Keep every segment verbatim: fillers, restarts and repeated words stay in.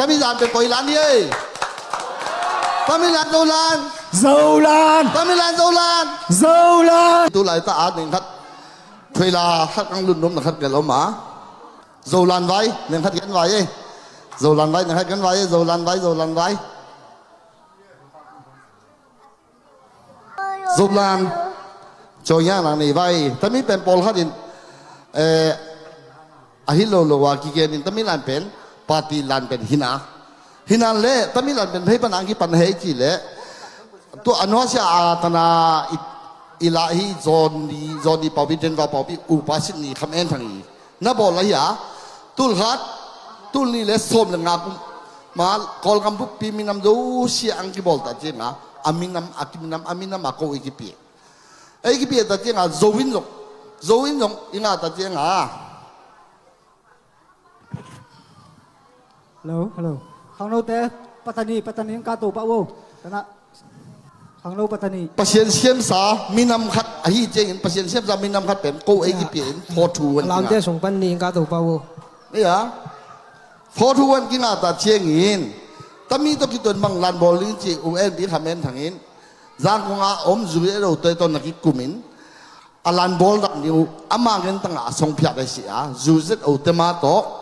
Tamizan pen koi lan hi ei? Tamilan, Zolan. Zolan. Tamilan, Zolan. Zolan. Tulai ta a neng khat, thuila khat ang lun nom na khat kel om a. Zolan vai neng khat gen vai ei. Zolan vai neng khat gen vai ei. Zolan vai, Zolan vai. Zolan, cawia nang nei vai. Tami pen pawlkhat in, eh, a hi lo lo a kigen in Tamilan pen party lan pen hina. Hinan le Tamilan pen hei pan ang kipan hei ci le. Tu a nuasia a tana i, i la hi Zoni, Zoni paupi, Denver paupi, upa Sydney kham en thang i. Na bawl ahi a, tul khat, tul nih le sawm le nga kum ma Kawlgam buppi minam zosia ang kibawl ta cianga, a minam, a kiminam, a minam a ko i kipia. Ei kipia ta cianga, zo in zong, zo in zong i nga ta cianga. Hello, hello. Khangnote, patani, patani ang kato pa wo. Tana, khangno patani. Pasian siamsa minam khat ahi ciangin, Pasian siamsa minam khat pen ko ei kipia in four two one. Launte sung pan ni ang kato pa wo. Iya. Four two one kinga ta ciangin, Tami to kituan bang lan bawl ding ci U N B khamen thangin, Zangkong a om zu e lo toi to na kikumin, a lan bawl dak niu ama ngen tanga a song phiat ai si a, zu zet o te ma to.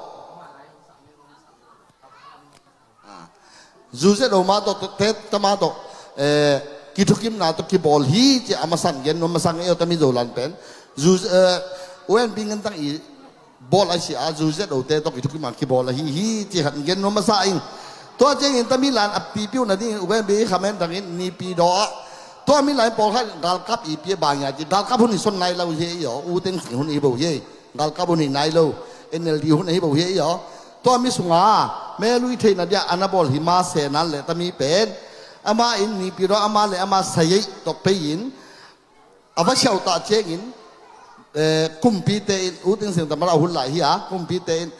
Zu zet o ma to, te, te ma to, eh, kithukimna to kibawl hi ci a masan gen, no masan e o Tami Zolan pen. Zu, eh, U N B ngen tang i bawl ai si a, zu zet o te to kithukimna kibawl ahi hi ci khat gen, no masa in. Tua ciangin Tamilan a pipiu na dingin U N B khamen tangin Nipi daw a. Tua mi lai pawlkhat galkap i pia bang ya ci, galkap hun i son nai lo hi ei aw, U Thein Sein hun i bo hi ei. Galkap hun hi nai lo, N L D hun hi bo hi ei aw. Tua mi sunga melui theina dia a na bawl hi ma se nan le Tami pen, ama in Nipi daw ama le ama sa ei to pei in, a va siau ta ciangin, eh, kumpite in, U Thein Sein tamara hun lai hi a, kumpite in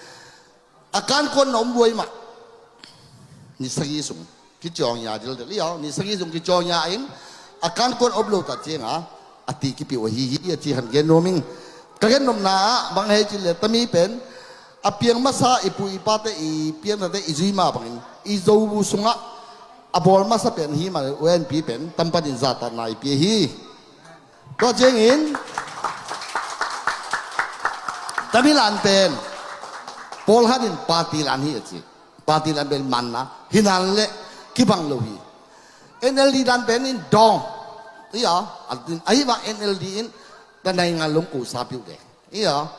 a kankuan na om buai mah. Ni sagi sung kiciawng ya dildel i aw, ni sagi sung kiciawng ya in a kankuan om lo ta cianga, a ti kipiu ahi hi a ci khan gen nuam ing. Ka gen nuamna ah bang hei ci le Tami pen a piang masa i pu i pate i piangtate i zui ma bangin i zo bu sungah a bawl masa pen hi ma U N B pen tampat in zahtakna i pia hi. Tua ciangin Tamilan pen pawlkhat in party lan hi a ci. Party lan pen manna hinan le kibang lo hi. N L D dan pen in dawng. Iya, ahi bang N L D in tanai ngan lung kusa piu de. Iya,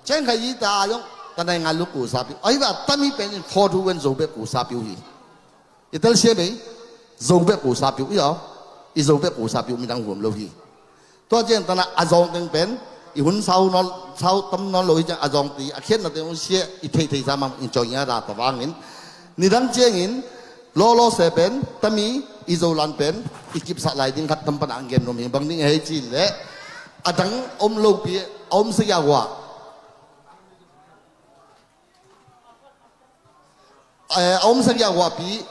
cengkha yi ta a dong tanai ngan lung kusa piu. Ahi bang Tami pen in four two one zo bek kusa piu hi. I telsiam ei, zo bek kusa piu i aw, i zo bek kusa piu midang huam lo hi. Tua ciang tana a zawng teng pen i hun sau nawn, sau tam nawn lo hi ciang a zawng ti a khiatna teng hun sia i theihtheih sa mang in cawng ia ra ta vangin, nidang ciangin lawlaw se pen Tami i Zolan pen i kipsah lai ding khat tam pana ang gen nuam hi. Bang ding hei ci le a dang om lopi a om sagia hua. Eh, a om sagia huapi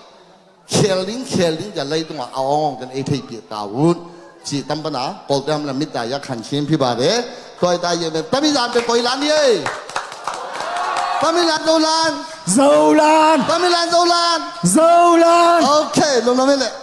khel ding, khel ding ja leitungah a awngawng ten ei theihpih ta un. Ci tam pana Kawlte ham la mit ta ia khan chin phi ba de. Tuai ta ia men Tami zan pen koi lan hi ei? Tamilan, Zolan. Zolan. Tamilan, Zolan. Zolan. Ok, lungdam hi leh.